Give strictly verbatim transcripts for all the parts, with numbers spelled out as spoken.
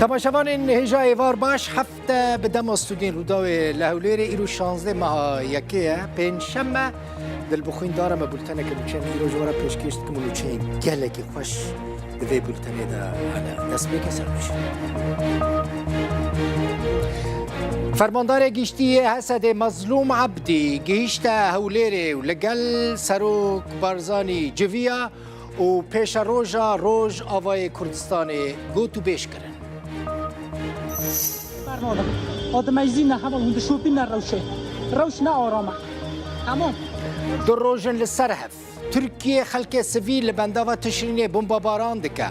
Temaşevanên hêja êvar baş, hefte bi dema stûdiyên Rûdawê li Hewlêrê, îro şazdeh meha yekê ye, pêncşeme. Dilbixwîn dara me bulteneke nûçe îro ji we re pêşkêş dikim û nûçeyên gelekî xweş di vê bultenê de hene. Destpêkê ser xweş. Fermandarê Giştî yê Hesedê Mezlûm Ebdî gihîşte Hewlêrê û li gel Serok Barzanî civiya û pêşeroja Rojavayê Kurdistanê gotûbêj kirin. Bernadin. Adimeyzî ne heval hûn dişopîne rewşê. Rewş ne aram e. Tamam. Du roj in li ser hev Tirkiye xelkê sivîl li bendava Tişrînê bombebaran dike.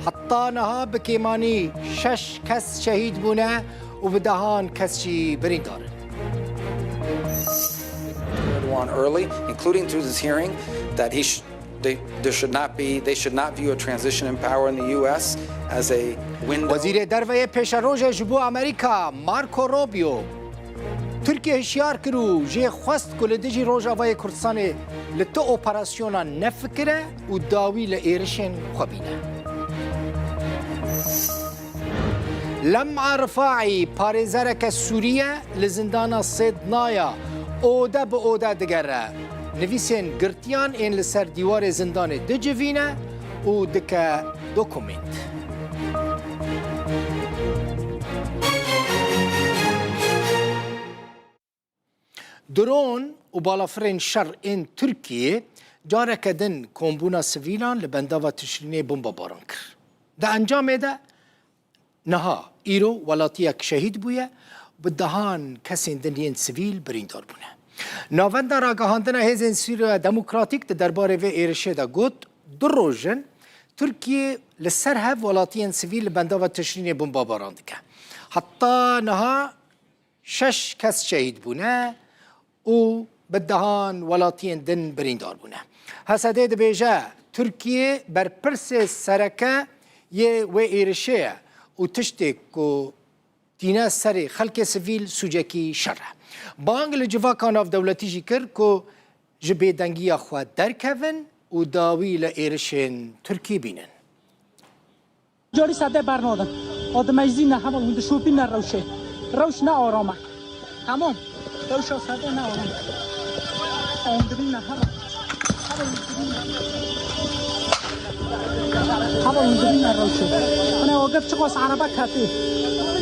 Heta niha bi kêmanî şeş kes şehîd bûne û bi dehan kes jî birîndar in. Erdogan early, including through this hearing, that he sh- they, there should not be, they should not view a transition in power in the U S as a window. Wezîrê Derve yê pêşerojê ji bo Amerîka, Marco Rubio, Tirkiye hişyar kir û jê xwest ku li dijî Rojavayê Kurdistanê li ti operasyona nefikire û dawî li êrişên xwe bîne. Lem'a Rifaî, parêzereke Sûrî ye, li zindana Sêdnaya ode bi ode digere. Nivîsên girtiyan ên li ser dîwarê zindanê dicivîne û dike dokumênt. Dron û balafirên şer ên Tirkiyê careke din kombûna sivîlan li bendava Tişrînê bombebaran kir. Di encamê de niha îro welatiyek şehîd bûye, bi dehan kesên din yên sivîl birîndar bûne. Navenda Ragihandina Hêzên Sûriya Demokratîk di derbarê vê êrişê de got, du roj in Tirkiye li ser hev welatiyên sivîl li bendava Tişrînê bombebaran dike. Heta niha şeş kes şehîd bûne û bi dehan welatiyên din birîndar bûne. H S D dibêje, Tirkiye berpirsê sereke yê wê êrişê ye û tiştê ku tîne serê xelkê sivîl sûcekî şer e. Bang li civaka navdewletî jî kir ku ji bêdengiya xwe derkevin û dawî li êrişên Tirkiyê bînin. Carî sedê bernadin. Adimeyzî ne heval hûn dişopîne rewşê. Rewş ne aram e. Tamam. Rewşa sedê ne aram e. Hûn dibîne heval. Heval hûn dibîne. Heval hûn dibîne rewşê. Hûn ê agir çiqas erebe ketî.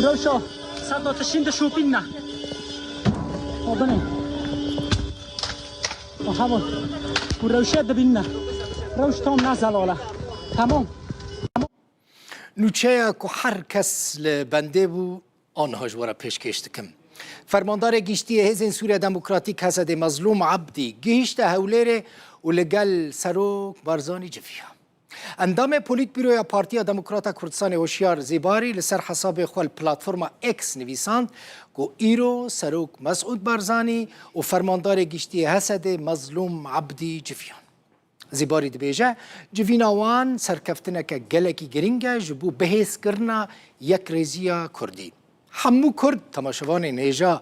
Rewşa sedda tişîn dişopîne. O binê. O heval. Hûn rewşê dibîne. Rewş tam ne zelal e. Tamam. Nûçeya ku her kes li bendê bû, aniha ji we re pêşkêş dikim. Fermandarê Giştî yê Hêzên Sûriya Demokratîk, H S D, Mezlûm Ebdî gihîşte Hewlêrê û li gel Serok Barzanî civiya. Endamê Polîtbîroya Partiya Demokrata Kurdistanê Hoşyar Zîbarî li ser hesabê xwe li platforma X nivîsand ku îro Serok Mesûd Barzanî û Fermandarê Giştî yê H S D Mezlûm Ebdî civiyan. Zîbarî dibêje, civîna wan serkeftineke gelekî girîng e ji bo bihêzkirina yekrêziya Kurdî. Hemû Kurd, temaşevanên hêja,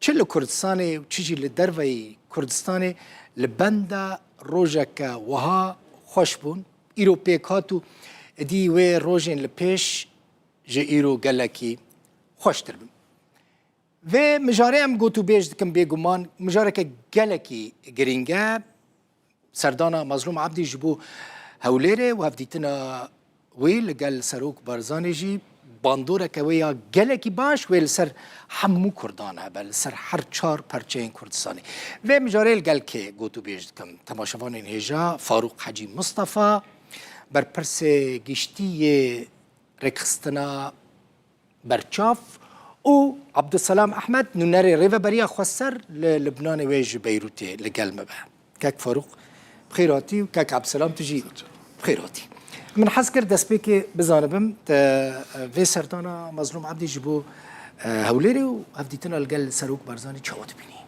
çi li Kurdistanê û çi jî li derveyî Kurdistanê li benda rojeke wiha xweş bûn. Îro pêk hat û êdî wê rojên li pêş ji îro gelekî xweştir bin. Vê mijarê em gotûbêj dikim, bêguman mijareke gelekî girîng e. Serdana Mazlûm Ebdî ji bo Hewlêrê û hevdîtina wî li gel Serok Barzanî jî bandoreke wê ya gelekî baş wê li ser hemû Kurdan hebe, li ser her çar perçeyên Kurdistanê. Vê mijarê li gel kê gotûbêj dikim? Temaşevanên hêja, Farûq Hecî Mistefa, berpirsê giştî yê rêkxistina Berçav û Abdulselam Ehmed, nûnerê Rêveberiya Xweser li Libnanê wê ji Beyrûtê li gel me be. Kek Farûq, bi xêr hatî û kek Abdulselam, tu jî bi xêr hatî. Min hez kir destpêkê bizanibim, te vê serdana Mazlûm Ebdî ji bo, e, Hewlêrê û hevdîtina li gel Serok Barzanî çawa dibînî?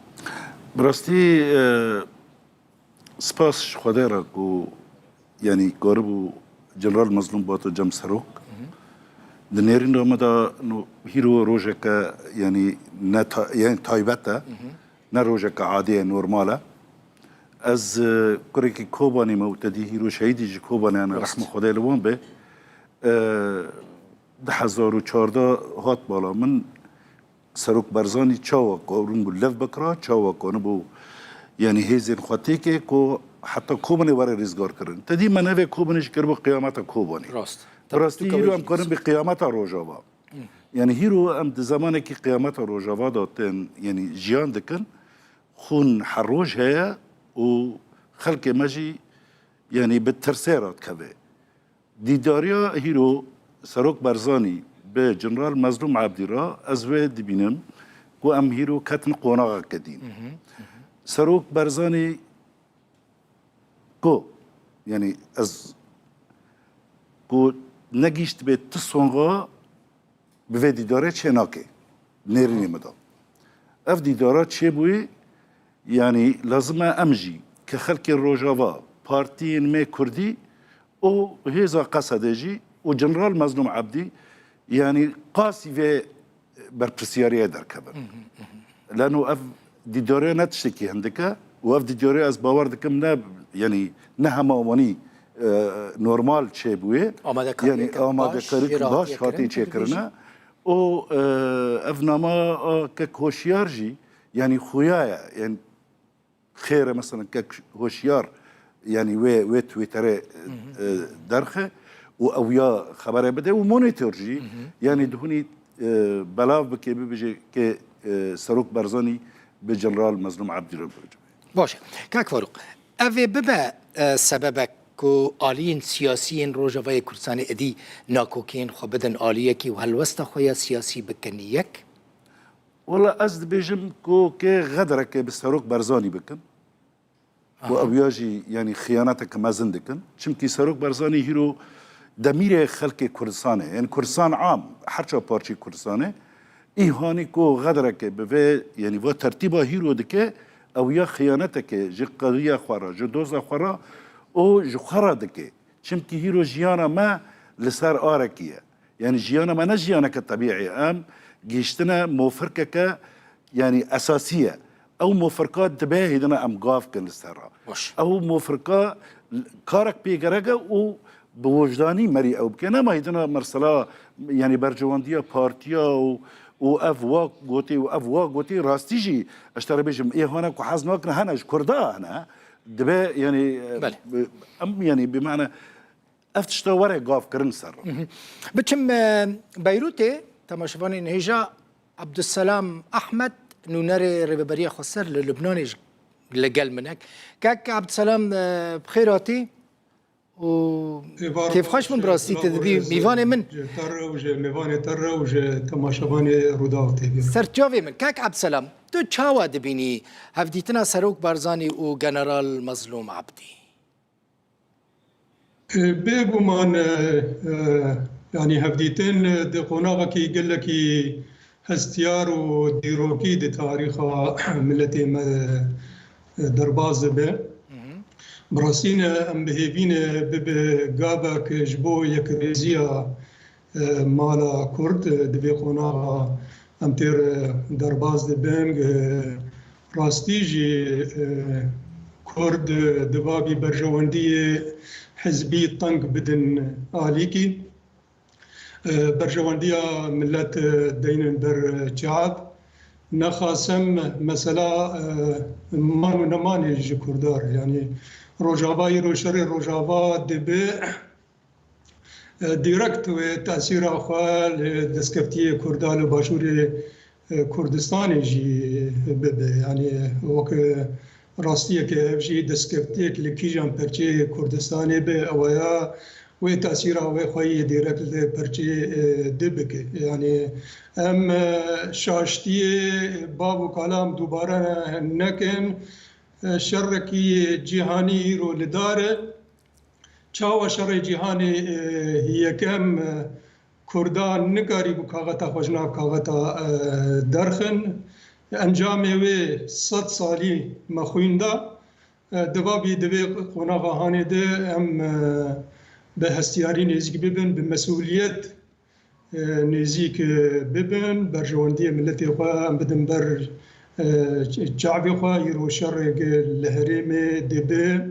Bi rastî, e, Spas ji Xwedê re ku, yanî, karibû General Mazlûm bihato cem serok. Di nêrîna me de no hîro rojeke, yanî, ne ta-, yanî taybet e, ne rojeke adî ye, normal e. Ez, e, kurekî Kobanê me û te dî hîro şehîdî ji Kobanê hene, rehma Xwedê li wan be. E, Di hezar û çardeh hat bala min, Serok Barzanî çawa karin bû lev bikira, çawa kanibû, yanî hêzên xwe têkê ku heta Kobanê were rîzgar kirin. Te dî me nevê Kobanê jî kiribû qiyameta Kobanê. Rast. Bi rastî hîro em karin bi qiyameta Rojava. Yanî hîro em di zemanekî qiyameta Rojava de tên, yanî jiyan dikin. Xûn her roj heye û xelkê me jî, yanî bi tirsê re dikeve. Dîdariya hîro Serok Barzanî bi General Mezlûm Ebdî re ez wê dibînim ku em hîro ketin qonaxeke dîn. Serok Barzanî ku, yanî ez ku negihîştibê ti songa bi vê dîdarê çê nake nêrînê min de. Ev dîdara çêbûyî, yanî lazim e em jî ke xelkê Rojava, partiyên me kurdî û hêza Qesedê jî û General Mezlûm Ebdî, yanî qasî vê berpirsiyariyê derkevin. Leno ev dîdariya ne tiştekî hindik e û ev dîdariya ez bawer dikim ne, yanî ne hema wanî, e, normal çêbûye. Yanî amadekariyeke baş, amadekariyeke baş hatiye çêkirine. Û, e, ev nama a kek Hoşyar jî, yanî xuya ye. Yanî xêr e, mesela kek Hoşyar, yanî wê, wê Twitterê, e, derxe û ew ya xebere bide û monitor jî, yanî dihunî, e, belav bike, bibêje ke, e, Serok Barzanî bi General Mezlûm Ebdî re bibêje. Baş e. Kak Farûq, ev ê bibe, e, sebebek ku aliyên siyasî yên Rojavayê Kurdistanê êdî nakokiyên xwe bidin aliyekî û helwesta xwe ya siyasî bikin yek? Wela ez dibêjim ku kê xedereke bi Serok Barzanî bikin, ku ew ya jî, yanî, xiyaneteke mezin dikin. Çimkî Serok Barzanî hîro demîrê xelkê Kurdistanê, yanî Kurdistan am, her çar parçeyê Kurdistanê, îhanî ku xedereke bi vê, yanî, va tertîba hîro dike, ew ya xiyaneteke ji qediya xwe re, ji doza xwe re û ji xwe re dike. Çimkî hîro jiyana me li ser arekî ye. Yanî jiyana me ne jiyaneke tebîî ye. Em gihîştine mofirkeke, yanî esasî ye. Ew mofirka dibe hêdina em gav kin li ser re. Baş. Ew mofirka karek pê gerek e û bi wijdanî merî ew bike. Nema hêdina mesela, yanî berjewendiya partiya û, û ev wa gotê û ev wa gotê, rastî jî ez te re bêjim, ê hane ku hez nakin hene ji Kurda hene. Dibe, yanî, belê, em, yanî bi mane ev tişta were gavkirin ser re. Biçim, e, Beyrûtê, temaşevanên hêja, Abdulselam Ahmed, nûnerê Rêveberiya Xweser li Lubnanê ji, li gel min e. Kek Abdulselam, e, bi xêr hatî û kêfxweş bûm, bi rastî te dibî mîvanê min. Ji te re û ji mêvanê te re û ji temaşevanê Rûdaw T V re. Serçavê min, Kek Abdulselam, tu çawa dibînî hevdîtina Serok Barzanî û General Mezlûm Abdî? Bêguman, e, e, yanî hevdîtin, e, di qonaxekî gelekî hestiyar û dîrokî di tarîxa miletê me, e, derbas dibe. Bi rastî ne em bi hêvî ne bibe gavek ji bo yekrêziya e, mala Kurd, e, di vê qonaxa em têr, e, derbas dibin. E, rastî jî, e, Kurd, e, di bavî berjewendiyê hizbî teng bidin alîkî. E, berjewendiya milet, e, deynin ber, e, çav. Nexasem mesela, e, man û nemanê ji Kurda re. Yanî Rojava îro şerê Rojava dibe, e, direkt wê tesîra xwe li destkeftiyê Kurda li Başûrê, e, Kurdistanê jî bibe. Yanî wek rastiyeke ev jî destkeftiyek li kîjan perçeyê Kurdistanê be, ew ya wê tesîra wê xwe yê direkt li perçeyê, e, dî bike. Yanî em, e, şaştiyê bav û kalam dubare nekin. E, şerekî cîhanî îro li dar e. Çawa şerê cîhanê, e, yekem, e, Kurdan nikarîbû kaxeta xwe ji nav kaxeta, e, derxin. Encamê wê sed salî me xwîn da. E, di va bî divê qonaxa hanê de em, e, bi hestiyarî nêzîk bibin, bi mesûliyet e, nêzîk, e, bibin, berjewendiyê miletê xwe em bidin ber, e, çavê xwe, îro şerek li herêmê dibe.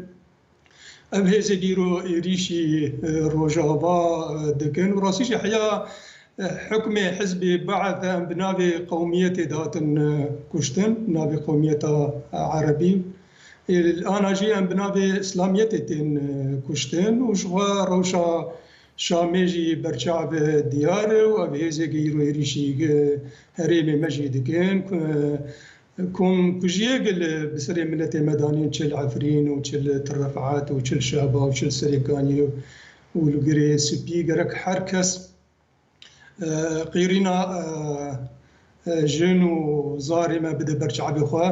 Ev hêzek îro êrîşî, e, Rojava, e, dikin. Û rastî jî heya Hukmê hizbê Baeth em bi navê qewmiyetê dihatin, e, kuştin, navê qewmiyeta, e, erebî. Ê, ana jî em bi navê Îslamiyetê tên, e, kuştin û ji xwe rewşa Şamê jî berçav diyar e û ev hêzê ku îro êrîşî, e, herêmê me jî dikin, ku, e, komkujiyê ku li, bi serê miletê me danîn, çi li Efrîn û çi li Til Refat û çi li Şehba û çi li Serêkaniyê û li Girê Spî, gerek her kes e, qîrîna, e, e, jin û zarê me bide ber çavê xwe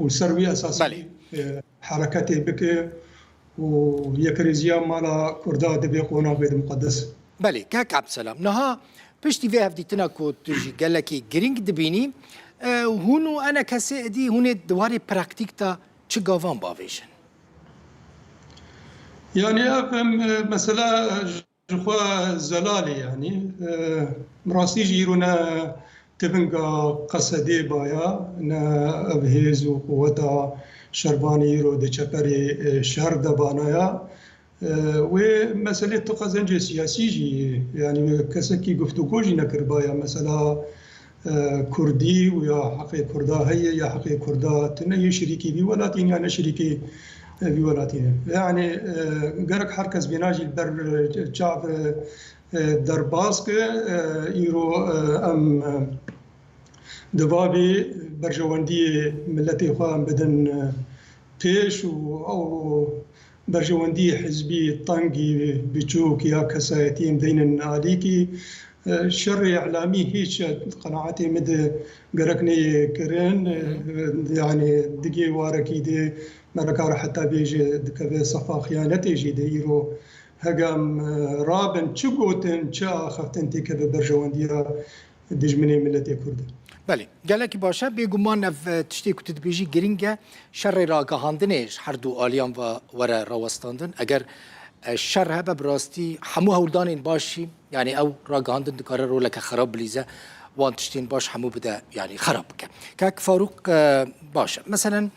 û li ser wî esasî, Belê. e, hereketê bike û yekrêziya mala Kurda divê qonax bê di miqedes. Belê, kek Ebselam. Niha piştî vê hevdîtina ku tu jî gelekî girîng dibînî, e, hûn û enekesê êdî hûn ê di warê praktîk de çi gavan bavêjin? Yani ev, em, e, mesela, e, Ji xwe zelal e, yanî, e, bi rastî jî îro ne tivinga Qesedê baya, ne ev hêz û quweta şervanê îro di çeperê, e, şer de banaya. E, wê meselê tu qezencê siyasî jî, yanî wê kesekî guftûgo jî nekiribaya. Mesela, e, Kurdî û ya heqê Kurda heye ya heqê Kurda tune, yê şirîkî vî welatî ne, ne şirîkî, e, vî welatî ne. Yanî, e, gerek her kes vêna jî li ber, e, çav, e, derbas ke, e, îro, e, em, e, di vavî berjewendiyê miletê xwe em bidin, e, pêş û ew berjewendiyê hizbî tengî, biçûk ya kesayetî em deynin alîkî. E, şerê îlamî hîç, e, qenaetê min de gerek neyê kirin. E, Hı hı. Yanî digê warekî de me nikare heta bêje dikeve sefa xiyanetê jî de îro hegam, e, rabin çi gotin, çi axaftin têkeve berjewendiya dijminê miletê Kurd e. Belê, gelekî baş e. Bêguman ev, e, tiştê ku tu dibêjî girîng e. Şerê ragihandinê ji her du aliyan ve were rawestandin. Eger, e, şer hebe, bi rastî hemû hewldanên baş jî, yanî ew ragihandin dikare roleke xerab bilîze, wan tiştên baş hemû bide, yanî xerab bike. Kek Farûq, e, baş e. Meselen,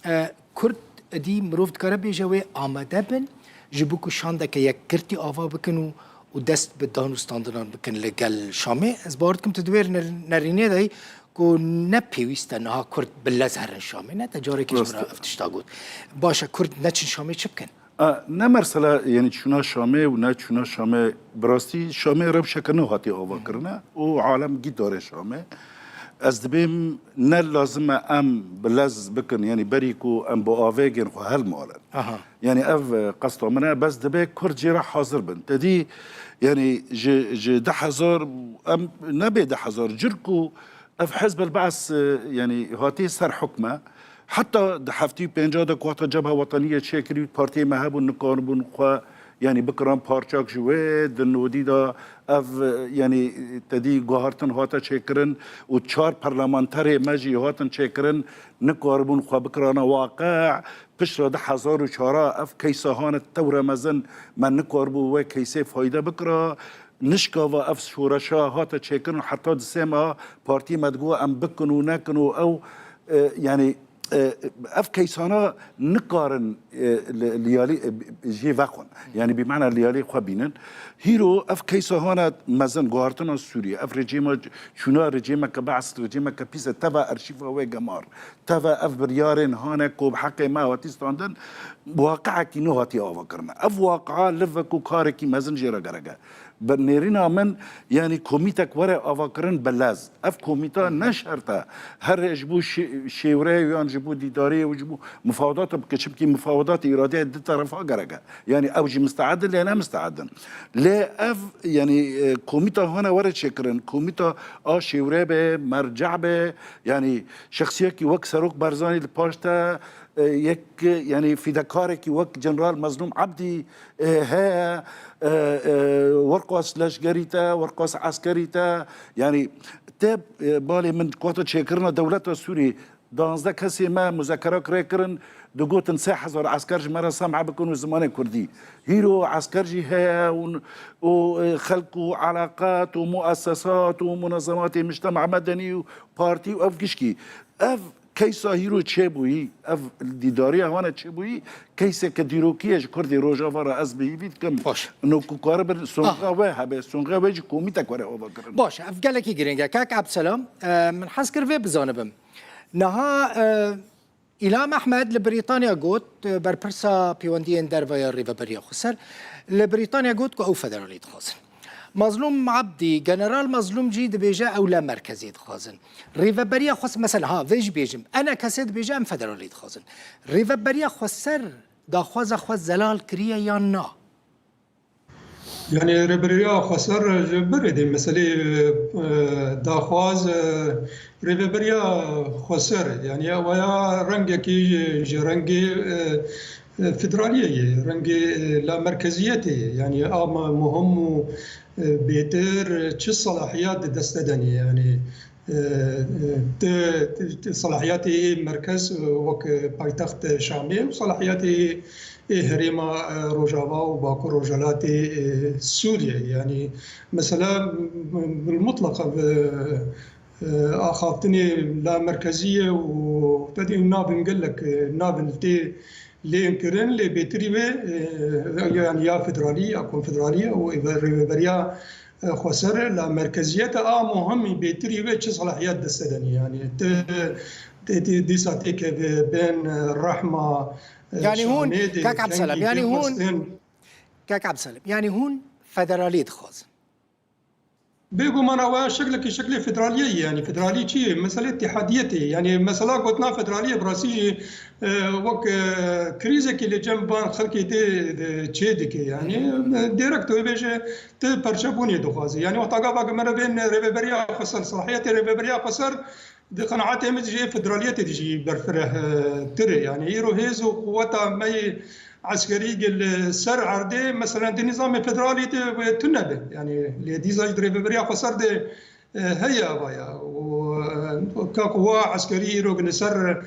E, Kurd êdî mirov dikare bêje wê amade bin ji bo ku şandeke yekgirtî ava bikin û, û dest bi dan û standinan bikin li gel Şamê. Ez bawer dikim tu di wê ner-, nerînê de yî ku ne pêwîst e niha Kurd bi lez herin Şamê. Ne te carekî ji min re Rast e. ev tişta got. Baş e, Kurd neçin Şamê çi bikin? A, ne mersela, yanî çûna Şamê û ne çûna Şamê, bi rastî Şamê rewşeke nû hatiye ava kirine û alem gî dare Şamê. Ez dibêm ne lazim e em bi lez bikin, yanî berî ku em bi avê gên xwe hilmalin. Aha. Yanî ev, e, qesta min e, bes dibe Kurd jê re hazir bin. Te dî, yanî ji, ji deh hezar, em nebê deh hezar, cir ku ev Hizb el-Ba's, e, yanî hatiye ser hukme, heta di heftê û pênca de ku hata Cebha Wetaniyê çêkirî û partiyê me hebûn, nikaribûn xwe, yanî bikiran parçak ji wê, di nodî de ev, e, yanî te dî guhartin hate çêkirin û çar parlamenterê me jî hatin çêkirin, nikaribûn xwe bikirana waqe. Piştre du hezar û çar ev keysa hane tewre mezin, me nikaribû wê keysê fayde bikira. Nişka ve ev şoreşa hate çêkirin, heta di sê meha partî me digot em bikin û nekin û ew, e, yanî, e, ev keysana nikarin, e, li, li yalî, e, jê vexwin. Yanî bi mana li yalî xwe bînin. Hîro ev keysa hane mezin, guhartina Sûriyê, ev rejîma, çûna rejîmeke Ba's, rejîmeke pîs e, teva arşîfa wê gemar. Teve ev biryarên hane ku bi heqê me hatî standin, waqiekî nû hatiye avakirin. Ev waqia li ve ku karekî mezin jê re gerek e. Bi nêrîna min, yanî komîtek were avakirin bi lez. Ev komîta ne şert e. Her ji bo şê-, şêwreyê yan ji bo dîdarê û ji bo mufawedata bike, çimkî mufawedata îradeyê di terefa gerek e. Yanî ew jî misteed in, lê ne misteed in. Lê ev, yanî, e, komîta hane were çêkirin. Komîta a şêwre be, merceh be, yanî şexsiyekî wek Serok Barzanî li paş te, e, yek, yanî fîdekarekî wek General Mezlûm Ebdî, e, heye, e, e, werqas leşgerî te, werqas eskerî te, yanî te, e, balê min kota çêkirina dewleta Sûrî, danzdeh kesê me muzekera kirê kirin, digotin sê hezar esker ji me re sem'a bikin û zimanê kurdî. Hîro esker jî heye û, û, e, xelk û eleqat û muessesat û munezematê mujtema medenî û partî û ev gişkî. Ev Keysa hîro çêbûyî, ev dîdariya wan e çêbûyî, keyseke dîrokî ye ji Kurdê Rojava re ez bi hîvî dikim. Baş. No ku karibin songa Aha. we hebe, songa we jî komîtek were avakirin. Baş, ev gelekî girîng e. Kak Ebselam, e, min hez kir vê bizanibim. Niha, e, Îlham Ehmed li Brîtanya got, e, berpirsa pêwendiyên derve ya Rêveberiya Xweser, li Brîtanya got ku ew federalî dixwazin. Mazlûm Ebdî, General Mazlûm jî dibêje ew la merkezî dixwazin. Rêveberiya Xweser, mesela, ha, vê jî bêjim, E N K S dibêje em federalî dixwazin. Rêveberiya Xweser daxwaza xwe zelal kiriye yan na? Yani Rêveberiya Xweser ji berê de meselê, e, daxwaz, e, Rêveberiya Xweser, yani ew ya rengekî ji, ji rengê, e, e, federaliyê ye, rengê, e, lamerkeziyetê ye. Yani a ma-, muhim û, e, bêtir çi salahiyat di dest de de ne, yani, e, e, ti, ti, ti salahiyatê ê merkez, e, wek, e, paytext Şamê û salahiyatê ê herêma, e, Rojava û Bakur Rojhilatê, e, Sûriyê. Yani, mesela, m-, m-, mutlaka bi, e, axaftinê lamerkezî ye û te dî navên gelek, e, navên tê lên kirin, lê bêtirî wê, e, yani ya federalî ya konfederalî û rêveberiya, e, xweser, lamerkeziyete a muhimî bêtirî wê çi salahiyet dest de ne. Yani, ti, ti, ti dîsa têkeve bên, e, rehma, e, Yani hûn, Şamê de Kak Ebselam, kengî yani hûn, westên. Kak Ebselam, yani hûn federalî dixwazin? Bêguman ew şeklekî şeklê federaliyê ye, yani federalî çi ye? Mesele îtîhadiyetê ye. Yani mesela gotina federaliyê bi rastî jî, e, wek, e, krîzekî li cem van xelkê dê, dê çê dike. Yani, e, direkt tu bêje tu perçebûnê dixwazî. Yani wexta gava ku me re bên rêveberiya xweser, salahiyetê rêveberiya xweser di qenaetê min jî federaliyetê de jî berfireh, e, tir e. Yani îro hêz û quweta me yê eskerî li ser erdê, meselen, di nîzamê federalî de wê tune be. Yani lê dîsa jî di rêveberiya xweser de, e, heye ava ya. Û, e, ka quwa eskerî îro li ser,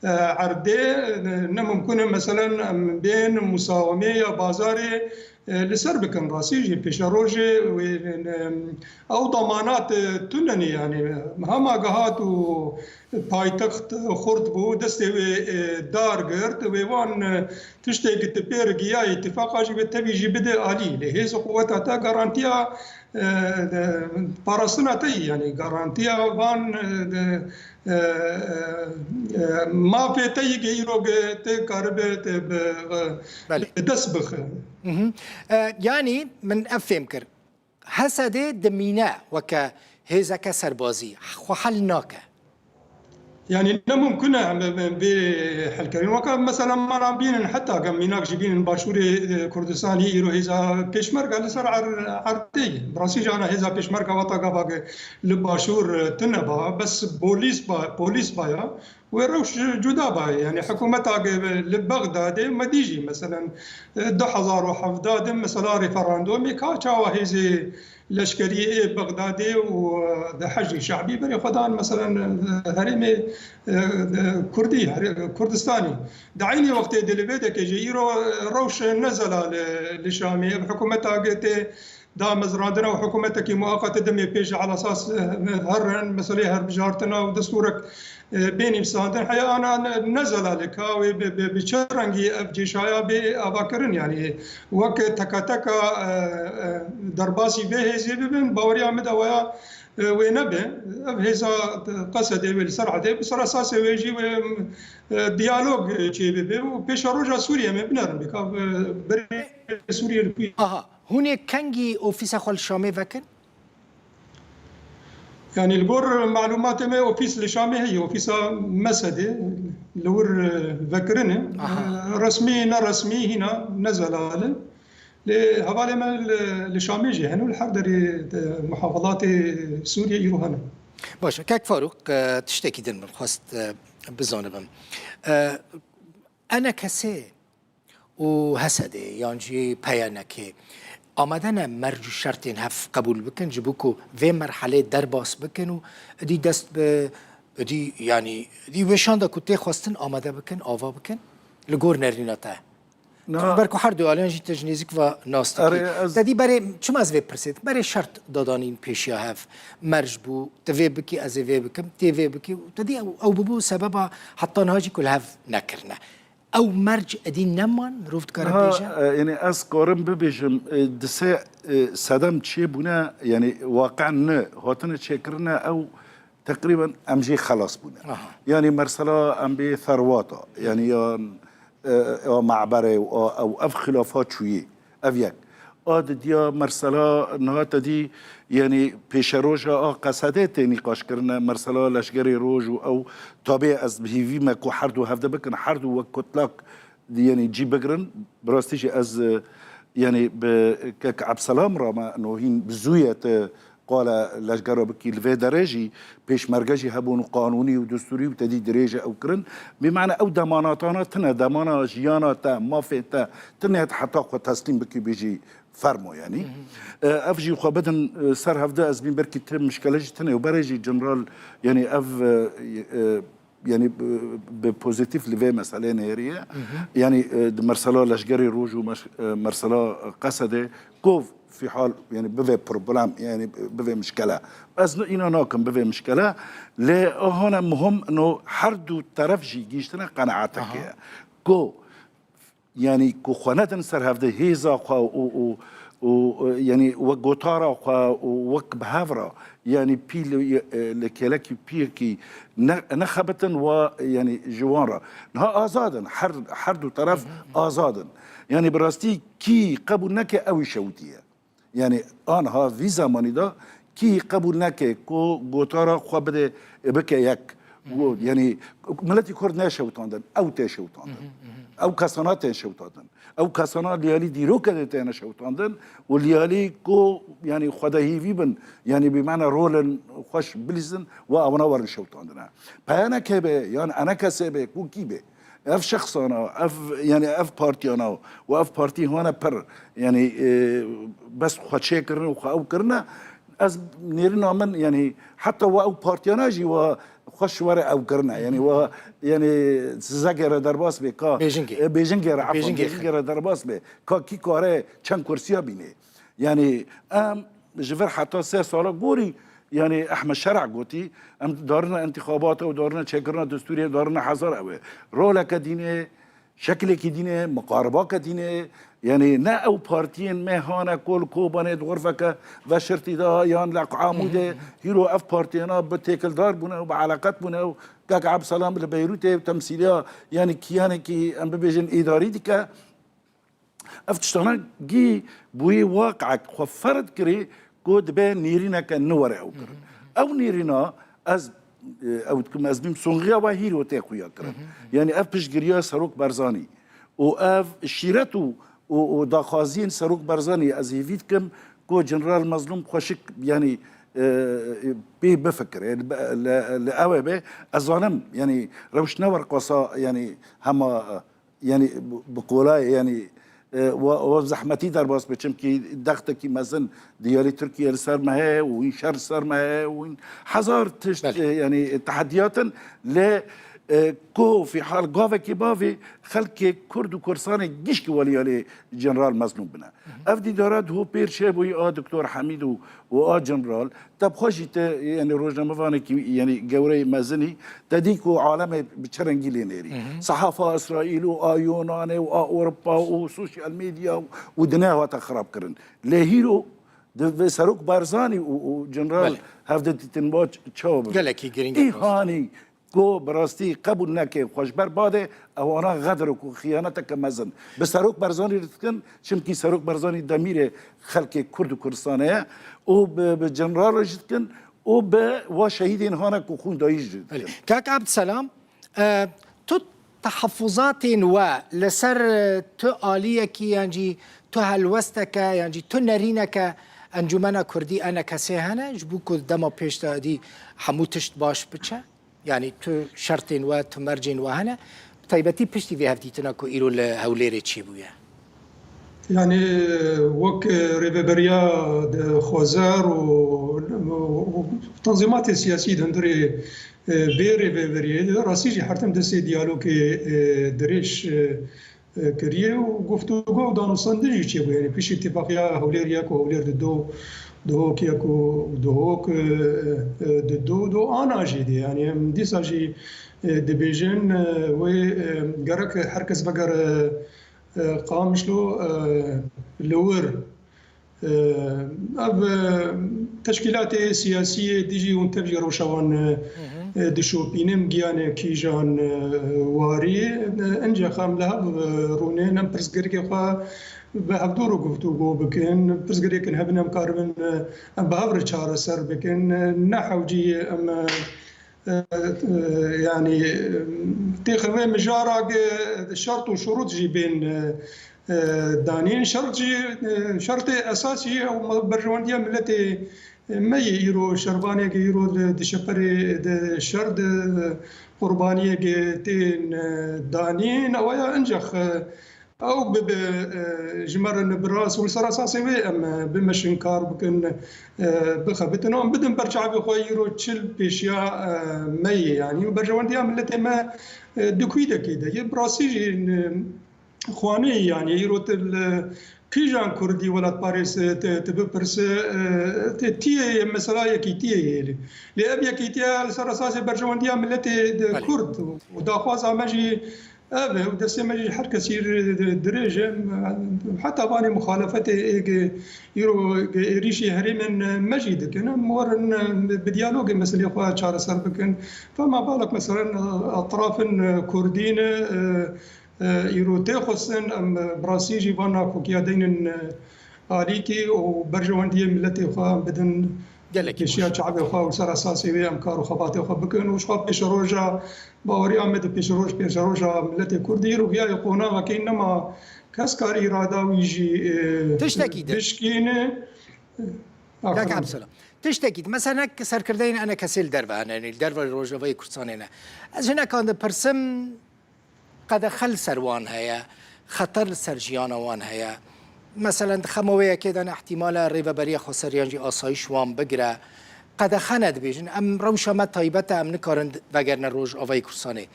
e, erdê, e, ne mimkun e, meselen, em bên musawemê ya bazarê, e, li ser bikin. Rastî jî pêşerojê wê, e, ew damanat, e, tune ne, yani hema gihat û paytext xurt bû, destê wê, e, dar girt, wê wan, e, tiştê ku tu pê re giyayî tifaqa jî wê tevî jî bide alî. Lê hêz û quweta te garantiya, e, e, parastina te yî, yani garantiya van, e, de, e, e, e, mafê te yî ku îro ku te karibe te bi, e, Belê. bi dest bixe. Mhm. E, yani min ev fêm kir. Hesedê dimîne weke hêzeke serbazî, xwe hel nake. Yani ne mimkun e em, em, em vê helkerîn. Weke mesela me ran bînin, heta gem mînak jî bînin başûrê, e, Kurdistanê îro hêza pêşmerge li ser er-, erdê ye. Bi rastî jî ana hêza pêşmerge wata gava ke li başûr, e, tune ba, bes polîs ba, polîs ba ya. Wê rewş cuda ba. Yani hikûmeta ge li Bexdadê me dî jî, meselen, du hezar û hevdeh de mesela referandumê ka çawa hêzê leşkerî ê Bexdadê û de Heşdî Şe'bî berê xwe dan, meselen, herêmê, e, e, Kurdî, herê-, Kurdistanî. Di eynî wextê de li vê deke jî îro rewş ne zelal e li Şamê. Ev hikûmeta ge tê damezrandin û hikûmetekî muqate demê pêş ala esas, e, herin, meselê hilbijartina û destûrek, e, bê nivîsandin. Heya ana ne, ne zelal e ka wê bi, bi, bi çi rengî ev cêşaya bê avakirin, yanî wek teka teka, e, e, derbasî vê hêzê bibin, baweriya min de waya, e, wê nebe. Ev hêza Qesedê wê li ser erdê, bi ser esasê wê jî wê, e, diyalog çêbibe û pêşeroja Sûriyê me binerin bika, e, berê Sûriyê li ku ye. Aha. Hûn ê kengî ofîsa xwe li Şamê vekin? Yani li gor malûmatê me ofîs li Şamê heye, ofîsa Mesedê li wir, e, vekirin e. Aha. E, resmî, ne resmî hîna ne zelal e. Lê hevalê me li, li Şamê jî hene û li her derê de muhafalatê Sûriyê îro hene. Baş e, Kek Farûq, e, tiştekî din min xwest, e, bizanibim. E, E N K S ê û H S D'ê yan jî P Y N Kê amade ne merc û şertên hev qebûl bikin, ji bo ku vê merhelê derbas bikin û êdî dest bi, êdî, yanî, êdî wê şanda ku tê xwestin amade bikin, ava bikin, li gor nerîna te? Niha Ber ku her du aliyan jî te ji nêzik ve nas dikî. Erê, ez Te dî berê, çima ez vê pirsê dikim? Berê şert dadanîn pêşiya hev. Merc bû, tu vê bikî, ez ê vê bikim, tê vê bikî. Te dî ew, ew bûbû sebeba heta niha jî ku li hev nekirine. Ew merc edî neman, mirov dikare Niha, bêje? e, yani ez karim bibêjim, e, di sê, e, sedem çêbûne, yani waqen ne, hatine çêkirine ew teqrîben em jê xelas bûne. Aha. Yani mersela em bê Serwata, yani yan, e, ya Ma'bere û a, ew, ev xilafa çûyê. Ev yek. A didiya mersela niha te dî, yani pêşeroja a Qesedê tê nîqaş kirine, mersela Leşgerê Roj û ew tabê ez bi hîvî me ku her du hevde bikin, her du wek kutlak, yani cî bigirin. Bi rastî jî ez, e, yani bi kek Ebselam re me no hîn bi zû ye te qala leşgera bikî. Li vê derê jî pêşmerge jî hebûn û qanûnî û destûrî û te dî dirêje ew kirin. Bi mane ew demanatana tine, demana jiyana te, mafê te tine heta xwe teslîm bikî bêjî fermo yani. E, ev jî xwe bidin, e, ser hevde ez bîn belkî ti mişkele jî tine û berê jî General yani ev, e, e, yani bi, bi pozîtîf li vê meselê nêriye. Hı hı. Yani, e, di mersela Leşgerê Roj û mes-, e, mersela Qesedê ku fîhal yani bivê problem, yani bivê mişkele. Ez ne îna nakim bivê mişkele. Lê ahane muhim no her du teref jî gihîştine qenaeteke. Aha. Ku yani ku xwe nedin ser hevde hêza xwe û, û, û, e, yani wek gotara xwe û wek bi hev re, yani pî li, e, li kêlekî piyekî ne, nexebitin wa, yani ji wan re. Niha azad in, her, her du teref azad in. Yani bi rastî kî qebûl neke ew î şewitiye. Yani anha vî zemanî de kî qebûl neke ku gotara xwe bide, bike yek. Got, yani miletî Kurd ne şewitandin, ew tê şewitandin. Ew kesana tên şewitandin. Ew kesana liyalî dîroke de têne şewitandin û liyalî ku yani xwedehîvî bin, yani bi mane rolên xweş bilîzin û ewna werin şewitandine. Peyaneke be, yan enekese be, ku kî be. Ev şexsana, ev, yani ev partiyana û ev partî hane pir, yani, e, bes xwe çêkirine û xwe ew kirine. Ez nêrîna min, yani heta wa ew partiyana jî wa xweş were ew kirine. Yani wa, yani Zizegê re derbas bê ka, Bêjingê. E, Bêjingê re, efwan, Bêjingê Bêjingê re derbas bê ka kî kare çend kursiya bînê. Yani em ji vir heta sê sala gorî, yani Ehmed Şer'a gotî, em darine întîxabata û darine çêkirina destûrê, darine hezar ew e. Roleke dînê, şekilekî dînê, miqaribake dînê, yani ne ew partiyên me hane kol Kobanê di xurfeke veşirtî de yan li Amûdê, hîro ev partiyana bi têkildar bûne û bi eleqet bûne û kek Ebselam li Beyrûtê temsîliya, yani kiyanekî em bibêjin îdarî dike. Ev tiştana gî bûyî waqek xwe ferz kirî ku dibe nêrîneke nû were ew kirin. Ew nêrîna ez, e, ew dikim, ez bîm songiya we hîro tê xuya kirin. Yani ev piştgiriya Serok Barzanî û ev şîret û, û, û daxwaziyên Serok Barzanî ez hêvî dikim ku General Mazlûm xweşik, yani, e, pê bifikire, li, li, li ew ê be, ez zanim, yani rewş ne werqasa, yani hema, e, yani bi, bi kolayê, yani, e, wa, wa zehmetî derbas be, çimkî dextekî mezin diyarî Tirkiye li ser me heye û wî şer li ser me heye û wî hezar tişt, Belê. e, yani tehediyat in. Lê, e, ku fîhal gavekî bavê xelkê Kurd û Kurdistanê gişkî weliyalê General Mezlûm bine. Ev dîdara di hopêr çêbûyî a Doktor Hemîd û, û a General, te bi xwe jî te, yani rojnamevanekî, yani gewreyê mezinî, te dî ku alemê bi çi rengî lê nêrî. Sehafa Îsraîl û a Yunanê û a Ewropa û sosyal medya û, û dinya hate xirab kirin. Lê hîro di vê Serok Barzanî û, û General Belê. hevde dîtin ba ç-, çawa bibe. Gelekî girîng e. Îhanî ku bi rastî qebûl neke xwe ji ber badê, ewana xedr û ku xiyaneteke mezin bi Serok Barzanî re dikin, çimkî Serok Barzanî demîrê xelkê Kurd û Kurdistanê ye û bi, bi General re jî dikin û bi wa şehîdên hane ku xwîn dayî jî dikin. Belê. Kak Abdselam, e, tu tehafuzatên we li ser, e, tu aliyekî yan jî tu helwesteke yan jî tu nerîneke Encûmena Kurdî ENKSê hene, ji bo ku dema pêş de dî hemû tişt baş biçe? Yani tu şertên we, tu mercên we hene. Bi taybetî piştî vê hevdîtina ku îro li Hewlêrê çêbûye. Yani wek rêveberiya de xwezer û, û, û tanzîmatê siyasî di hundirê, e, vê rêveberiyê de rastî jî her tim destê diyalogê, e, dirêj, e, e, kiriye û guftûgo û danûstandin jî çêbû. Yanî piştî îtîfaqiya Hewlêr yek û Hewlêr dido, Duhok yek û Duhok, e, e, dido, do ana jî de. Yanî em dîsa jî, e, dibêjin, e, wê, e, gerek her kes vegere, e, Qamişlo, e, li wir. E, ev, e, teşkîlatê siyasî yê dijî hûn tev jî rewşa wan, e, Hı hı. e, dişopînin, giyanê kîjan, e, warî, e, encax em li hev, e, rûnên, em pirsgirêkê xwe bi hevdû re guftûgo bikin, pirsgirêkên hebin em karibin, e, em bi hev re çareser bikin, e, ne hewcî em, e, e, e, yanî, e, têxin wê mijara ge şert û şurût jî bên, e, e, danîn. Şert jî, e, şertê esasî ew me-, berjewendiya miletê, e, me yê îro şervanê ge îro di, di şeperê de şer di qurbaniyê ge tên, e, danîn. Ewa ya encax, e, Ew bibe, e, ji me re nibiras û li ser esasê wê em, e, bimeşin kar bikin, e, bixebitin û em bidin ber çavê xwe îro çil pêşiya, e, me yê, yanî û berjewendiya miletê me, e, di kûdekê de ye. Bi rastî jî, e, xwaneyî, yanî îro tu li kîjan kurdî welatparêz, e, tu, tu bipirse, e, tu tiyê mesela yekîtiyê yê lê. Lê ev yekîtiye li ser esasê berjewendiya miletê de Belê. Kurd û daxwaza me jî Ev e, û destê me jî her kesî re di-, dirêj e. Heta vanê muxalefetê ê ge îro ge êrîşî herêmên me jî dikin. Em werin, e, bi diyalogê meselê xwe çareser bikin. Fema balek meselen, e, etrafên, e, kurdî ne, e, e, îro tê xwestin, em, e, bi rastî jî van nakokiya deynin, e, alîkî û berjewendiyê miletê xwe em bidin Gelekî pêşiya baş. Çavê xwe û ser esasê wê em kar û xebatê xwe bikin û ji xwe pêşeroja baweriya me di pêşeroj, pêşeroja miletê Kurdî rûhiyayê qonaxekî nema kes kar îrada wî jî, e, Tiştekî de. Bişkîne. Kak Aferin. Abdulselam. Tiştekî de. Mesela nek serkirdeyên enekesê li derve hene, li derve Rojavayê Kurdistanê ne. Ez hinekan dipirsim, Qedexe li ser wan heye, xeter li ser jiyana wan heye. Meselen, di xema wê yekê de ne ihtimale Rêveberiya Xweser yan jî asayîş wan bigire. Qedexe ne dibêjin. Em rewşa me taybet e, em nikarin vegerine Rojavayê Kurdistanê.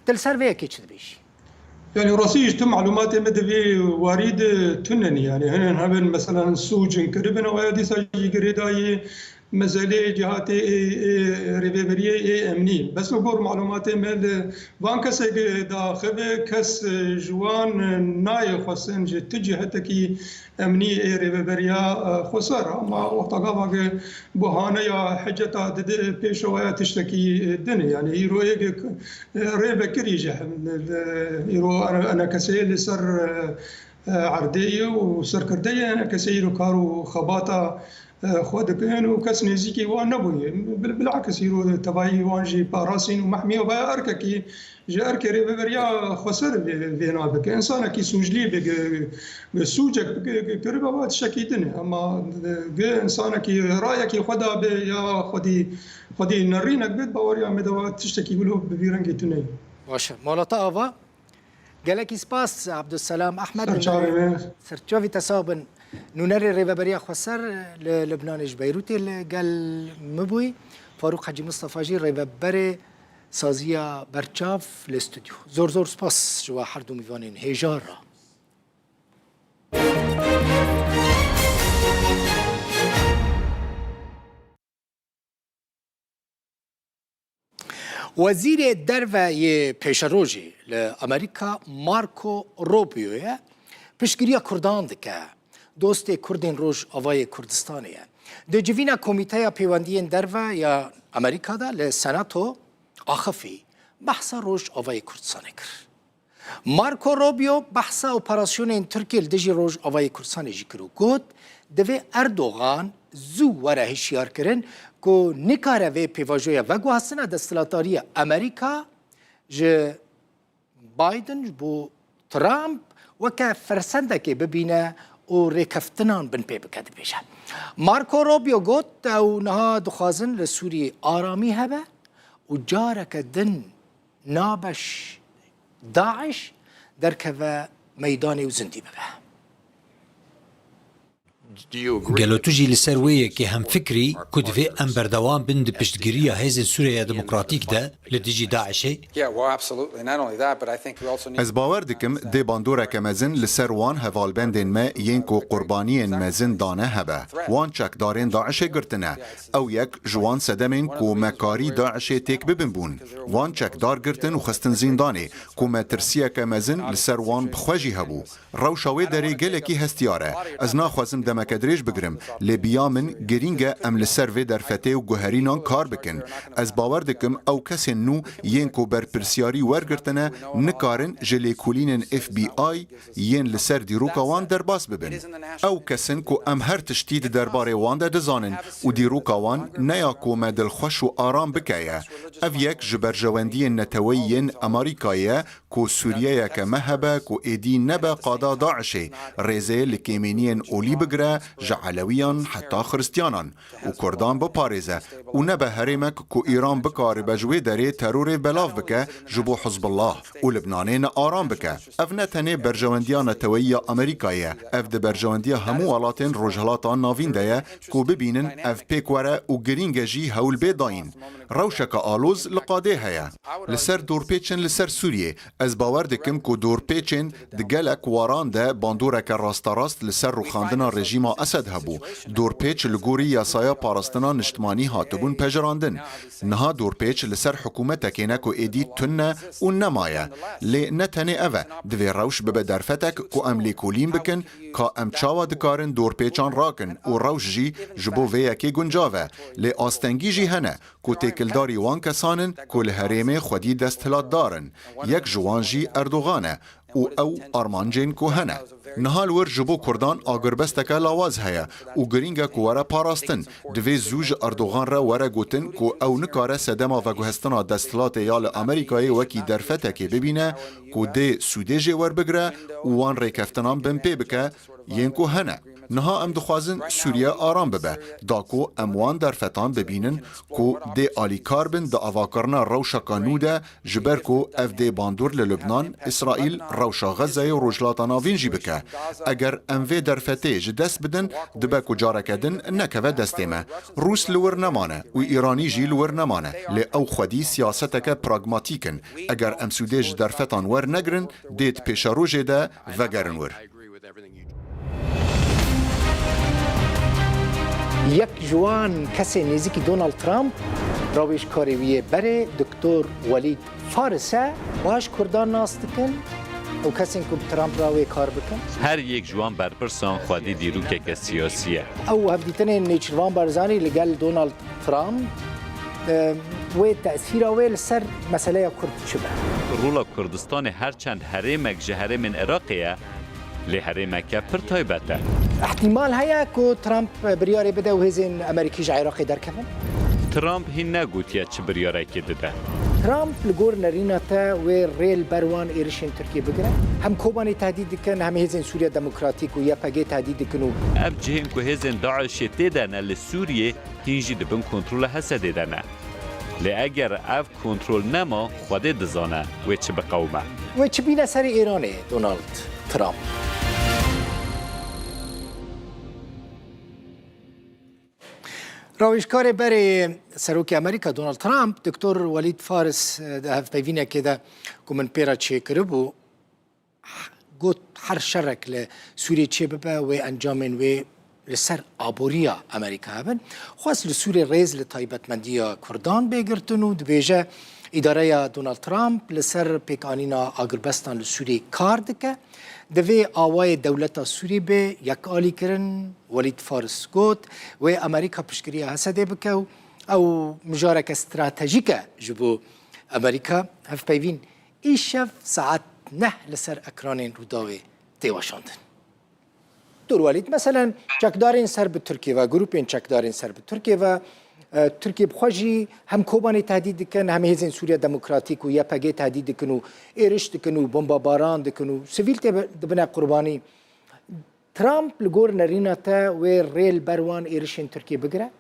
Tu li ser vê yekê çi dibêjî? Yanî rastî jî tu malûmatê me di vê warî de tune ne. Yanî hinin hebin, meselen, sûcin kiribin, ew ya dîsa jî girêdayî meseleyê cihatê ê, ê rêveberiyê ê emnî. Bes li gor malûmatê me li van kesê ge daxive, kes, e, ji wan, e, nayê xwestin ji ti cihetekî emnî ê rêveberiya, e, xweser. Ama wexta gava ge buhaneya hiceta dide pêşewaya tiştekî, e, din e. Yanî îro ê ge, e, rêvekirî ji hem, e, îro ene-, enekesê li ser, e, e, erdê ye û serkirdeyê enekesê îro kar û xebata e, xwe dikin û kes nêzîkî wan nebûye. Bil-, bilakis îro tevayî wan jî parastin û mehmiya vaya erkekî ji erkê rêveberiya xweser vê-, vêna bike. Însanekî sûclî bi, bi, bi sûcek bi, bi, kiribe va tiştekî din e. Ema, e, gi însanekî rayekî xwe da be ya xwedî, xwedî nerînek bêt, baweriya me de va tiştekî wilo bi vî rengî tune ye. Baş e. Malata ava? Gelekî spas, Abdulselam Ehmed. Serçavê me. Serçavî te sax bin. Nûnerê Rêveberiya Xweser li Libnanê ji Beyrûtê li gel min bûyî. Farûq Hecî Mistefa jî rêveberê saziya berçav li stûdyo. Zor zor spas ji we her du mîvanên hêja re. Wezîrê Derve yê pêşerojê li Amerîka Marco Rubio ye, piştgiriya Kurdan dike. Dostê Kurdên Rojavayê Kurdistanê ye. Di civîna Komîteya Pêwendiyên Derve ya Amerîka de li Senato axifî behsa Rojavayê Kurdistanê kir. Marco Rubio behsa operasyonên Tirkiyê li dijî Rojavayê Kurdistanê jî kir û got, divê Erdogan zû were hişyarkirin ku nikare vê pêvajoya veguhastina desthilatdariya Amerîka ji Biden ji bo Trump weke fersendekê bibîne û rêkeftinan bin pê bike, dibêje. Marco Rubio got, ew niha dixwazin li Sûriyê aramî hebe û careke din nabeş DAIŞ derkeve meydanê û zindî bibe. Gelo tu jî li ser wê yekê hemfikr î ku divê em berdewam bin di piştgiriya hêzên Sûriyeya Demokratîk de li dijî DAIŞ'ê? Ez bawer dikim dê bandoreke mezin li ser wan hevalbendên me yên ku qurbaniyên mezin dane hebe. Wan çekdarên DAIŞ'ê girtine. Ew yek ji wan sedemên ku me karî DAIŞ'ê têk bibin bûn. Wan çekdar girtin û xistin zîndanê, ku metirsiyeke mezin li ser wan bi xwe jî hebû. Rewşa wê derê gelekî hestiyar e. Ez naxwazim demeke dirêj bigirim, lê bi ya min girîng e em li ser vê derfetê û guherînan kar bikin. Ez bawer dikim ew kesên nû yên ku berpirsiyarî wergirtine nikarin ji lêkolînên F B I yên li ser dîroka wan derbas bibin. Ew kes in ku em her tiştî di derbarê wan de dizanin û dîroka wan ne ya ku me dilxweş û aram bike ye. Ev yek ji berjewendiyên neteweyî yên Amerîkayê ye ku Sûriyeyeke me hebe ku êdî nebe qada DAIŞ'ê, rêzê li kêmêniyên olî bigire, ji Elewiyan heta Xiristiyanan û Kurdan biparêze û nebe herêmek ku Îran bikaribe ji wê derê terorê belav bike ji bo Hizbullah û Libnanê nearam bike. Ev ne tenê berjewendiya neteweyî ya Amerîkayê ye, ev di berjewendiya hemû welatên Rojhilata Navîn de ye ku bibînin ev pêk were û girîng e jî hewl bê dayîn. Rewşeke aloz li qadê heye. Li ser dorpêçin li ser Sûriyê, ez bawer dikim ku dorpêçên di gelek waran de bandoreke rasterast li ser rûxandina rejîma Esed hebû. Dorpêç li gorî yasaya parastina niştimanî hatibûn pejirandin. Niha dorpêç li ser hikûmetekê ne ku êdî tune û nemaye. Lê ne tenê ev e, divê rewş bibe derfetek ku em lêkolîn bikin ka em çawa dikarin dorpêçan rakin û rewş jî ji bo vê yekê guncav e. Lê astengî jî hene ku têkildarî wan kesan in ku li herêmê xwedî desthilatdar in. Yek ji wan jî Erdogan e û ew armancên ku hene. Niha li wir ji bo Kurdan agirbesteke lawaz heye û girîng e ku were parastin. Divê zû ji Erdogan re were gotin ku ew nikare sedema veguhestina desthilatê ya li Amerîkayê wekî derfetekê bibîne ku dê sûdê jê werbigire û wan rêkeftinan binpê bike yên ku hene. Niha em dixwazin Sûriye aram bibe, da ku em wan derfetan bibînin ku dê alîkar bin di avakirina rewşeke nû de, ji ber ku ev dê bandor li Lubnan, Îsraîl, rewşa Xezeyê û Rojhilata Navîn jî bike. Eger em vê derfetê ji dest bidin, dibe ku careke din nekeve destê me. Rûs li wir nemane û Îranî jî li wir nemane, lê ew xwedî siyaseteke pragmatîk in. Eger em sûdê ji derfetan wernegirin, dê di pêşerojê de vegerin wir. Yek ji wan kesên nêzîkî Donald Trump, rawêjkarê wî yê berê Doktor Welîd Faris e. Baş Kurdan nas dikin û kesên ku bi Trump re wê kar bikin. Her yek ji wan berpirsan xwedî dîrokeke siyasî ye. Ew hevdîtinên Nêçîrvan Barzanî li gel Donald Trump, e, wê tesîra wê li ser meseleya Kurd çi be? Rola Kurdistanê her çend herêmek ji herêmên Iraqê ye, lê herêmeke pir taybet e. Îhtîmal heye ku Trump biryarê bide û hêzên Amerîkî ji Iraqê derkevin? Trump hîn negotiye çi biryarekê dide. Trump li gor nerîna te wê rê li ber wan êrişên Tirkiyê bigire? Hem Kobanê tehdît dikin, hem hêzên Sûriya Demokratîk û Y P G tehdît dikin û. Ev cihên ku hêzên DAIŞê tê de ne li Sûriyê, hîn jî di bin kontrola Hesedê de ne. Lê eger ev kontrol nema, Xwedê dizane wê çi biqewime. Wê çi bîne serê Îranê Donald Trump? Rawêjkarê berê Serokê Amerîka Donald Trump, Doktor Welîd Faris, di hevpeyvînekê de ku min pê re çêkiribû, got her şerek li Sûriyê çêbibe, wê encamên wê li ser aboriya Amerîka hebin. Xwest li Sûriyê rêz li taybetmendiya Kurdan bê girtin û dibêje, îdareya Donald Trump li ser pêkanîna agirbestan li Sûriyê kar dike. Divê awayê dewleta Sûrî bê yekalîkirin, Welîd Faris got, wê Amerîka piştgiriya Hesedê bike û ew mijareke stratejîk e ji bo Amerîka. Hevpeyvîn, Îşev saet neh li ser ekranên Rûdawê tê weşandin. Doktor Welîd, meselen çekdarên ser bi Tirkiyê ve, grûpên çekdarên ser bi Tirkiyê ve, e, Tirkiye bi xwe jî hem Kobanê tehdît dikin, hem hêzên Sûriya Demokratîk û Y P G tehdît dikin û êriş dikin û bombabaran dikin û sivîl tê dibine qurbanî. Trump li gor nerîna te wê rê li ber wan êrişên Tirkiyê bigire?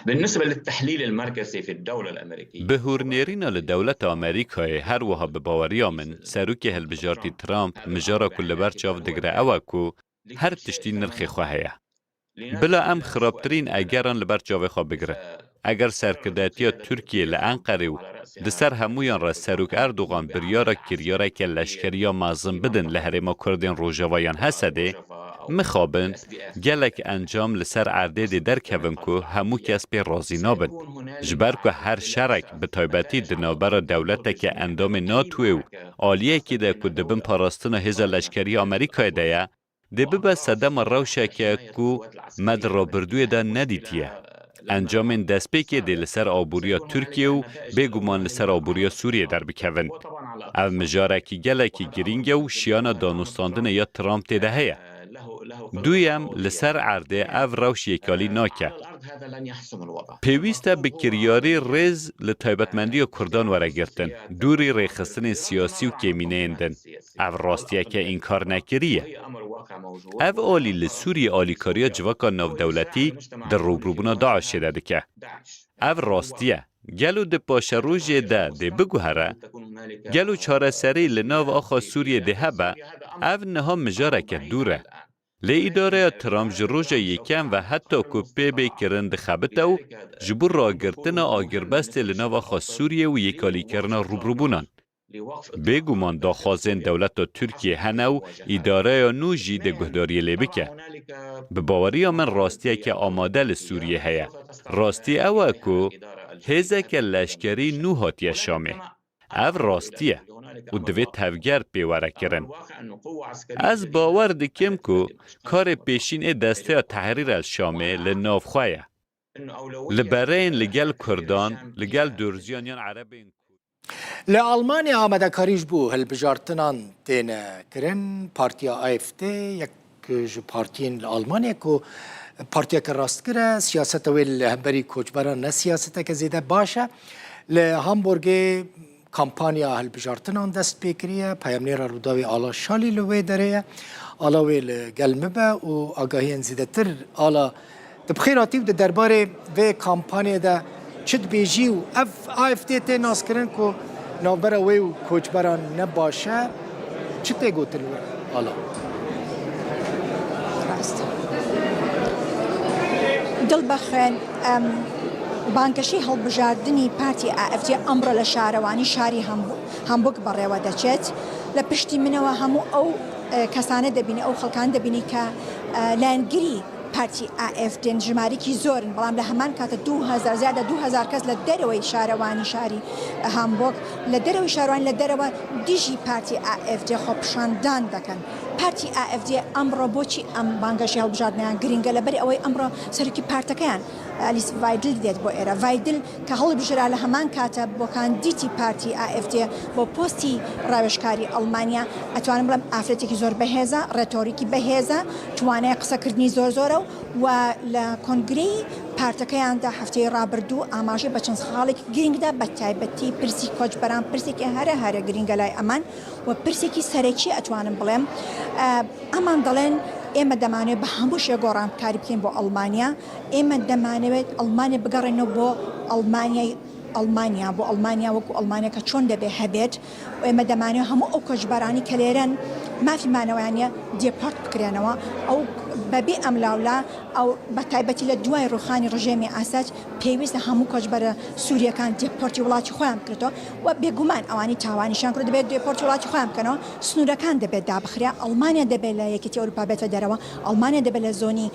بالنسبة للتحليل المركزي في الدولة الأمريكية. Bi hûrnêrîna li dewleta Amerîkayê, her wiha bi baweriya min, serokê hilbijartî Trump mijara ku li ber çav digire ew e ku her tiştî nirxê xwe heye. Bila em xirabtirîn egeran li ber çavê xwe bigirin. Eger serkirdayetiya Tirkiyê li Enqerê û di ser hemûyan re Serok Erdogan biryara kiryareke leşkerî ya mezin bidin li herêma Kurdên Rojava yan Hesedê, mixabin gelek encam li ser erdê dê derkevin ku hemû kes pê razî nabin. Ji ber ku her şerek, bi taybetî di navbera dewleteke endamê NATOyê û aliyekî de ku di bin parastina hêza leşkerî ya Amerîkayê de ye, dê bibe sedema rewşeke ku me di rabirdûyê de nedîtiye. Encamên destpêkê dê li ser aboriya Tirkiye û bêguman li ser aboriya Sûriyê derbikevin. Ev mijarekî gelekî girîng e û şiyana danûstandinê ya Trump tê de heye. Duyem, li ser erdê ev rewş yêkalî nake. Pêwîst e bi kiryarî rêz li taybetmendiya Kurdan were girtin, dûrî rêxistinên siyasî û kêmîneyên din. Ev rastiyeke înkarnekirî ye. Ev alî li Sûriyê alîkariya civaka navdewletî di rûbirûbûna DAIŞê de dike. Ev rastî ye. Gelo di paşerojê de dê biguhere? Gelo çareserî li nav axa Sûriyê dê hebe? Ev niha mijareke dûr e. Lê îdareya Trump ji roja yekem ve heta ku pê bê kirin dixebite û ji bo ragirtina agirbestê li nav axa Sûriyê û yêkalîkirina rûbirûbûnan. Bêguman daxwazên dewleta Tirkiyê hene û îdareya nû jî dê guhdariyê lê bike. Bi baweriya min rastiyeke amade li Sûriyê heye. Rastî ew e ku hêzeke leşkerî nû hatiye Şamê. Ev rastî ye û divê tevger pê were kirin. Ez bawer dikim ku karê pêşîn ê Desteya Tehrîr el Şamê li nav xwe ye. Li bereyên li gel Kurdan, li gel Durziyan yan Erebên Kurd. Li Almanya amadekarî ji bo hilbijartinan têne kirin. Partiya A F D yek ji partiyên li Almanya ku partiyeke rastgir e, siyaseta wê li hemberî koçberan ne siyaseteke zêde baş e. Li Hamburgê kampanya hilbijartinan dest pê kiriye. Peyamnêra Rûdawê Ala Şalî li wê derê ye. Ala wê li gel min be û agahiyên zêdetir. Ala, tu bi xêr hatî û di derbarê vê kampanyê de çi dibêjî û ev A F D tê naskirin ku navbera wê û koçberan ne baş e, çi tê gotin li wir? Ala. Rast. Dil bixwin, em, bangkêşî hilbijartinê partî A F D ئەمڕۆ لە شارەوانی شاری هەمبوو-، هەمبووک بەڕێوە دەچێت. لە پشتی منەوە هەموو ئەو، ئە، کەسانە دەبینی، ئەو خەڵکان دەبینی کە، ئە، لایەنگری پارتی A F D ن، ژمارەیەکی زۆرن، بەڵام لە هەمان کاتە دوو هەزار، زیاد لە دوو هەزار کەس لە دەرەوەی شارەوانی شاری هامبۆک، لە دەرەوەی شارەوانی، لە دەرەوە دژی پارتی A F D خۆپیشاندان دەکەن. پارتی A F D ئەمڕۆ بۆچی ئەم بانگەشەی هەڵبژاردنیان گرنگە؟ لەبەر ئەوەی ئەمڕۆ سەرۆکی پارتەکەیان، ئەلیس ڤایدل دێت بۆ ئێرە. ڤایدل کە هەڵبژرا، لە هەمان کاتە بۆ کاندیدی پارتی A F D بۆ پۆستی ڕاوێژکاری ئەڵمانیا، ئەتوانم بڵێم ئافرەتێکی زۆر بەهێزە، ڕێتۆریکی بەهێزە، توانای قسەکردنی زۆر زۆرە و، و لە کۆنگرەی پارتەکەیاندا هەفتەی ڕابردوو ئاماژەی بە چەند خاڵێکی گرنگدا، بە تایبەتی پرسی کۆچبەران، پرسێکی هەرە هەرە گرنگە لای ئەمان و پرسێکی سەرەکی ئەتوانم بڵێم. ئە، ئەمان دەڵێن ئێمە دەمانوێت بە هەموو شێ گۆڕانکاری بکەین بۆ ئەڵمانیا. ئێمە دەمانەوێت ئەڵمانیا بگەڕێنەوە بۆ ئەڵمانیای، ئەڵمانیا، بۆ ئەڵمانیا وەکو ئەڵمانیا کە چۆن دەبێ هەبێت. و ئێمە دەمانەوێت هەموو ئەو کۆچبەرانی کە لێرەن مافی مانەوەیانە دێپۆرت بکرێنەوە. ئەو بەبێ ئەم لاولا، ئەو بە تایبەتی لە دوای ڕوخانی ڕژێمی ئاساد، پێویستە هەموو کۆچبەرە سووریەکان دێپۆرتی وڵاتی خۆیان بکرێتەوە و بێگومان ئەوانی تاوانیشان کرد دەبێت دێپۆرتی وڵاتی خۆیان بکەنەوە. سنوورەکان دەبێت دابخرێ، ئەڵمانیا دەبێت لە یەکێتی ئەوروپا بێتە دەرەوە، ئەڵمانیا دەبێت لە زۆنی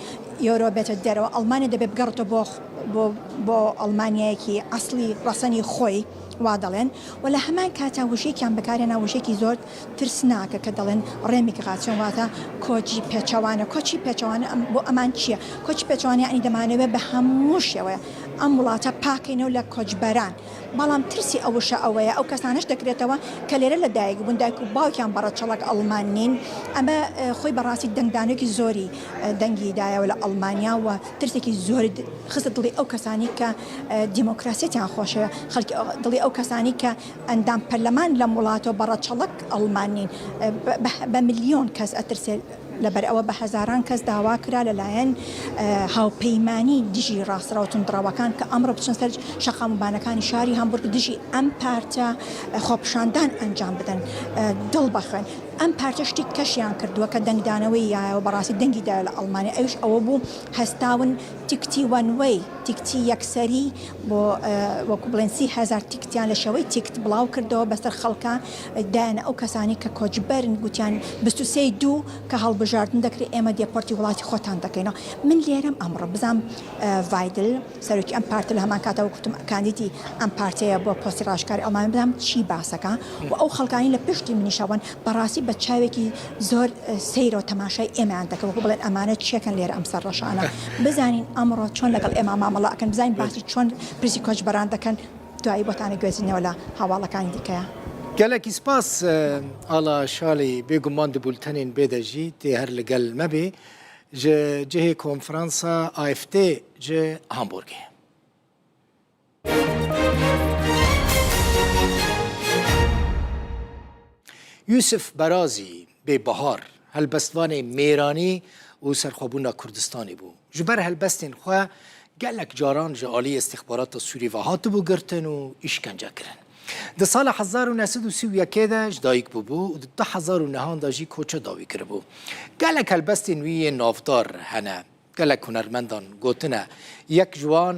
یۆرۆ بێتە دەرەوە، ئەڵمانیا دەبێت بگەڕێتەوە بۆ خ-، بۆ، بۆ ئەڵمانیایەکی ئەسڵی ڕەسەنی خۆی، وا دەڵێن. و لە هەمان کاتا وشەیەکیان بەکارهێنا، وشەیەکی زۆر ترسناکە کە دەڵێن ڕێمیگراسیۆن، واتە کۆچی پێچەوانە. کۆچی پێچەوانە ئەم، بۆ ئەمان چییە؟ کۆچی پێچەوانە یعنی دەمانەوێت بە هەموو شێوەیە ئەم وڵاتە پاکەینەوە لە کۆچبەران. بەڵام ترسی ئەو وشە ئەوەیە، ئەو کەسانەش دەکرێتەوە کە لێرە لە دایک بوون، دایک و باوکیان بەڕەچەڵەک ئەڵمان نین. ئەمە، ئە، خۆی بەڕاستی دەنگدانێکی زۆری، ئە، دەنگی دایەوە لە ئەڵمانیا و ترسێکی زۆری د-، خستە دڵی ئەو کەسانی کە، ئە، دیموکراسیەتیان خۆشەوێ، خەڵکی ئەو، دڵی ئەو کەسانی کە ئەندام پەرلەمان لەم وڵاتەوە بەڕەچەڵەک ئەڵمان نین، ئە، بە، بە، بە ملیۆن کەس ئەترسێ. لەبەر ئەوە بە هەزاران کەس داوا کرا لەلایەن، ئە، هاوپەیمانی دژی ڕاستڕەوە توندڕەوەکان کە ئەمڕۆ بچن سەر شەقامەبانەکانی شاری هامبورگ دژی ئەم پارتە، ئە، خۆپیشاندان ئەنجام بدەن. ئە، دڵ بەخوێن. ئەم پارتە شتێک کەشیان کردووە کە دەنگدانەوەی یایەوە، بەڕاستی دەنگی دایە لە ئەڵمانیا. ئەویش ئەوە بوو، هەستاون تیکتی وەن وەی، تیکتی یەکسەری بۆ، ئە، وەکو بڵێن سی هەزار تیکتیان لە شەوەی تیکت بڵاو کردەوە بەسەر خەڵکە، دایانە ئەو کەسانی کە کۆچبەرن، گوتیان بیست و سێ دوو کە هەڵبژاردن دەکرێت، ئێمە دێپۆرتی وڵاتی خۆتان دەکەینەوە. من لێرەم ئەمڕۆ بزانم، ئە، ڤایدل، سەرۆکی ئەم پارتە، لە هەمان کاتەوە گوتم کاندیدی ئەم پارتەیە بۆ پۆستی ڕاشکاری ئەڵمانیا، بزانم چی باسەکە و ئەو خەڵکانی لە پشتی منیشەوەن، بەڕاستی بە چاوێکی زۆر، ئە، سەیرەوە تەماشای ئێمەیان دەکەن، وەکو بڵێن ئەمانە چیەکەن لێرە ئەم سەر ڕەشانە. بزانین ئەمڕۆ چۆن لەگەڵ ئێمە مامەڵە ئەکەن، بزانین باسی چۆن پرسی کۆچبەران دەکەن. دوایی بۆتانە گوێزینەوە لە هەواڵەکانی دیکەیە. Gelekî spas, e, Ala Şalî, bêguman di bultenên bê de jî tê her li gel me bê. Ji cihê konferansa A F D ji Hamburgê. Yusuf Berazî, Bêbahar, helbestvanê mêranî û serxwebûna Kurdistanê bû. Ji ber helbestên xwe gelek caran ji alî îstixbarata Sûrî ve hatibû girtin û îşkence kirin. Di sala hezar û neh sed û sî û yekê de ji dayik bûbû û di du hezar û nehan de jî koça dawî kiribû. Gelek helbestên wî yên navdar hene. Gelek hunermendan gotine, yek ji wan,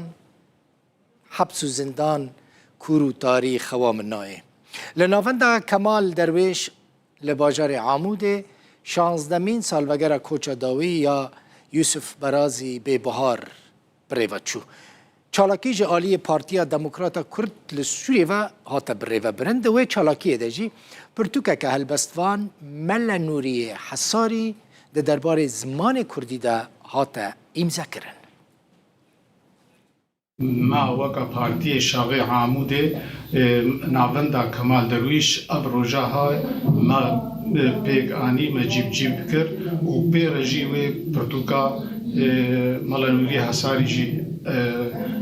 heps û zindan, kûr û tarî xewa min nayê. Li navenda Kemal Derwêş li bajarê Amûdê şazdemîn salvegera koça dawî ya Yusuf Berazî Bêbihar bi rê ve çû. Çalakî ji aliyê Partiya Demokrata Kurd li Sûriyê ve hate birêvebirin. Di wê çalakiyê de jî pirtûkeke helbestvan Mele Nûriyê Hesarî di derbarê zimanê kurdî de hate îmzekirin. Ma weke Partiyê Şaxê Amûdê, e, navenda Kemal Derwîş ev roja ha ma, e, pêk anî, me cîbcîb kir û pê re jî wê pirtûka, e, Mela Nûrî Hesarî jî, e,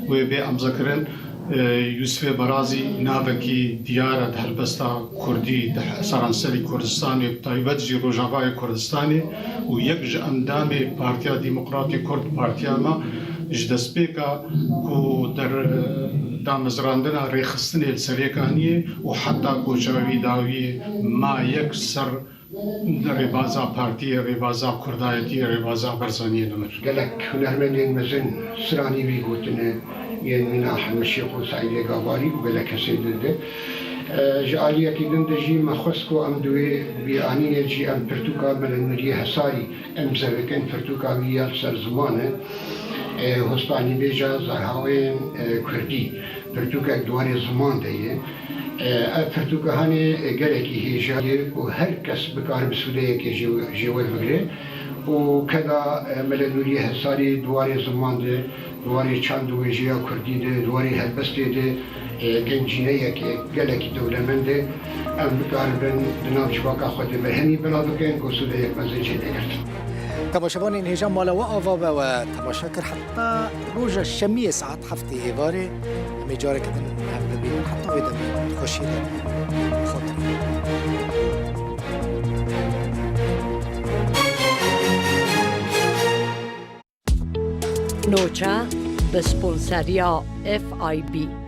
wê bê emzekirin. E, Yusufê Berazî navekî diyar e di helbesta kurdî di he-, seranserî Kurdistanê, bi taybet jî Rojavayê Kurdistanê û yek ji endamê Partiya Demokratê Kurd, partiya me, ji destpêka ku der, damezrandina rêxistinê li serê kaniyê û heta koça wî dawiyê ma yek ser rêbaza partiyê, rêbaza kurdayetiyê, rêbaza Barzaniyê dimir. Gelek hunermendên mezin stranî wî gotine, yên mîna Hemî Şêx û Seîdê Gavarî û gelek kesên din de. E, ji aliyekî din de jî me xwest ku em di wê bîranînê jî em pirtûka Mela Nûriyê Hesarî îmze bikin, pirtûka wî ya li ser ziman e, e, hostanîbêja zarhawên, e, kurdî, pirtûkek di warê ziman de ye. E, ev pirtûka hanê, e, gelekî hêja ye û her kes bikare bi sûdeyekê jê, jê werbigire û keda, e, Mela Nûriyê Hesarî di warê ziman de, di warê çand û wêjeya kurdî de, di warê helbestê de, e, gencîneyek, e, gelekî dewlemend e. Em bikaribin di nav civaka xwe de berhemî belav bikin ku sûdeyek mezin jê bê girtin. Temaşevanên hêja mala we ava be we temaşe kir. Heta roja şemiyê saet heftê êvarê em ê careke din hev bibînin. Heta wê demê xweşî de bin. Xatirê. Noça bi sponseriya F I B.